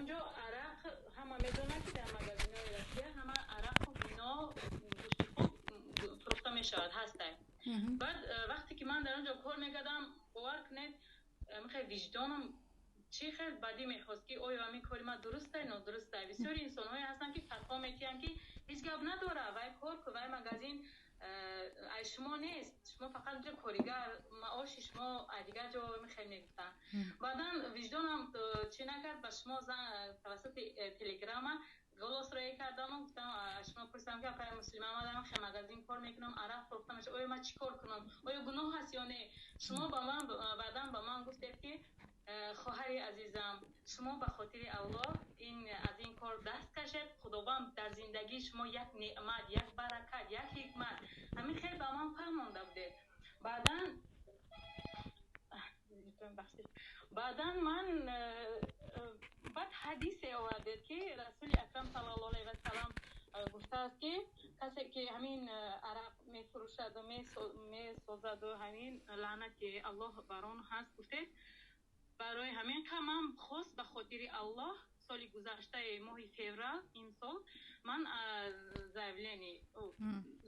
Онҷо арақ ҳама медонад, ки дар магазинҳои Россия ҳама арақу вино, гӯшти хук фурӯхта мешавад, ҳастай. Баъд вақте ки ман дар он ҷо кор мекардам, бовар кунед, хеле виҷдонам чӣ хел бадӣ мехост, ки оё ҳамин кори ман дурустай, нодурустай. Бисёри инсонҳое ҳастанд, ки фатво метиҳанд, ки ҳеҷ гап надора, вай кор ку, вай магазин ай шумо нест, шумо фақат онҷо коригар, маоши шумо ай дигар ҷо, хел мегуфтанд. Баъдан виҷдонам чӣ накард, ба шумо тавассути телеграма голос роӣ кардаму гуфтам, шумо пурсидам, ки апаи Муслима, ман дар хел магазин кор мекунам, арақ фурӯхта мешавад, оё ман чӣ кор кунам, оё гуноҳ аст ё не? Шумо ба ман баъдан ба ман гуфтед, ки хоҳари азизам, шумо ба хотири Аллоҳ ин аз ин кор даст кашед, Худованд дар зиндагии шумо як неъмат, як баракат, як ҳикмат, ҳамин хел ба ман фаҳмонда будед. Баъдан, баъдан ман баъд ҳадисе овардед, ки Расули Акрам саллаллоҳу алайҳи васалам гуфтааст, ки касе ки ҳамин арақ мефурӯшаду месозаду, ҳамин лаънати Аллоҳ бар он ҳаст, гуфтед. Барои ҳамин ка ман хост ба хотири Аллоҳ соли гузаштаи моҳи феврал имсол ман заявление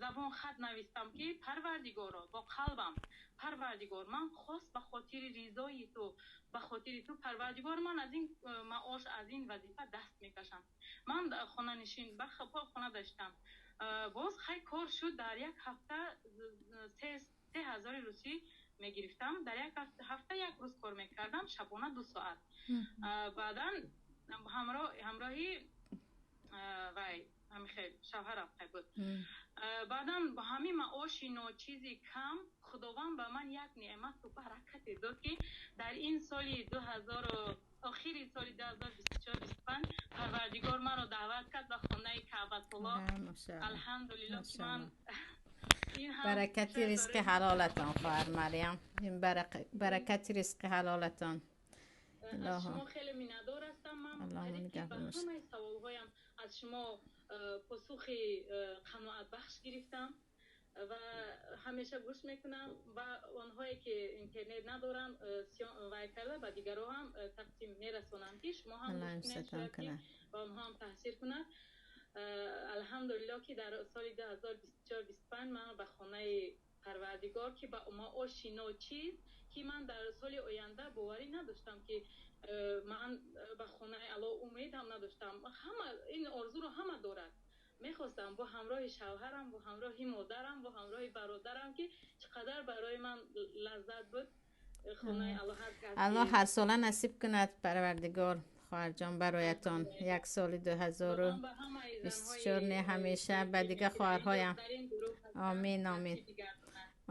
забон хат навистам, ки Парвардигоро, бо қалбам, Парвардигор, ман хост ба хотири ризои ту, ба хотири ту, Парвардигор, ман аз ин маош, аз ин вазифа даст мекашам. Ман хонанишин ба хона доштам. Боз хай кор шуд, дар як ҳафта 3000 русӣ мегирифтам. Дар як ҳафта як рӯз кор мекардам, шабона 2 соат. Баъдан ҳамроҳи вай ҳамихел шавҳарам хай буд. Баъдан бо ҳамин маоши ночизи кам Худованд ба ман як неъмату баракате дод, ки дар ин соли дуҳазору охири соли 2024-25 Парвардигор маро даъват кард ба хонаи Каъбатуллоҳ. Алҳамдулиллоҳ, ки ман Баракати ризқи ҳалолатон, хоҳар Марьям, ин баракати ризқи ҳалолатон. Аз шумо хеле миннатдор ҳастам. Ман ба ҳамаи саволҳоям аз шумо посухи қаноатбахш гирифтам ва ҳамеша гӯш мекунам ва онҳое ки интернет надоранд, вай карда ба дигарҳо ҳам тақсим мерасонам, ки шумо ҳам гӯш кунед, шояд ки ба онҳо ҳам таъсир кунад. Алҳамдулиллоҳ, ки дар соли 2024-25 ман ба хонаи Парвардигор, ки ба маоши ночиз, ки ман дар соли оянда боварӣ надоштам, ки ман ба хонаи Аллоҳ умедам надоштам. Ҳама ин орзуро ҳама дорад. Мехостам бо ҳамроҳи шавҳарам, бо ҳамроҳи модарам, бо ҳамроҳи бародарам, ки чӣ қадар барои ман лаззат буд хонаи Аллоҳ. Аллоҳ ҳарсола насиб кунад, Парвардигор, хоҳарҷон, бароятон як соли 2024 не, ҳамеша ба дига хоҳарҳоям. Омин, омин,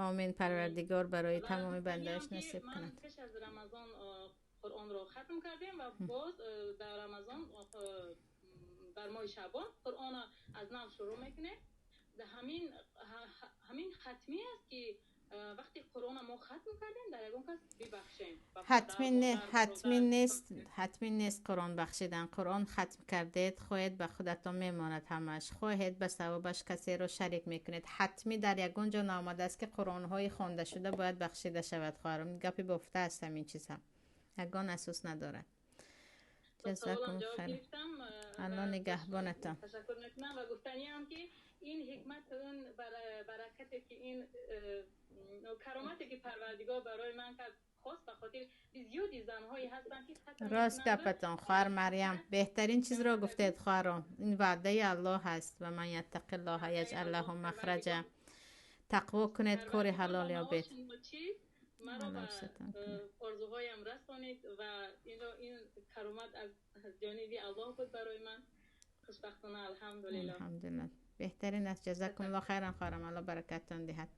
омин. Парвардигор барои тамоми бандааш насиб кунад. Пеш аз Рамазон Қуръонро хатм кардем ва боз дар Рамазон, дар моҳи шаъбон Қуръонро аз нав шурӯъ мекунем. Ҳамин хатмӣ аст, ки вақте Қуръонро мо хатм кардем, дар ягон кас бибахшем. Ҳатмӣ не, ҳатмӣ нест, ҳатмӣ нест Қуръон бахшидан. Қуръон хатм кардед, хоҳед, ба худатон мемонад ҳамааш, хоҳед, ба савобаш касеро шарик мекунед. Ҳатмӣ дар ягон ҷо наомадааст, ки қуръонҳои хондашуда бояд бахшида шавад, хоҳарам. Гапи бофта аст, ҳамин чизҳа ягон асос надорад. Ҷазакум хайр, Алло нигаҳбонатон. Ташаккур мекунам ва гуфтаниам, ки ин ҳикмат, он баракате, ки ин каромате, ки Парвардигор барои ман кард, хос ба хотир зиёди занҳое ҳастанд, ки Рост гапатон, хоҳар Марьям, беҳтарин чизро гуфтед, хоҳарон. Ин ваъдаи Аллоҳ ҳаст: ва ман яттақиллоҳа яҷъал лаҳу махраҷа. Тақво кунед, кори ҳалол ёбед. Маро ба орзуҳоям расонид ва ин каромат аз ҷониби Аллоҳ буд барои ман, хушбахтона, алҳамдулилло. Алҳамдулилло, беҳтарин аст. Ҷазакумулло хайран, хоҳарам, Алло баракаттон диҳад.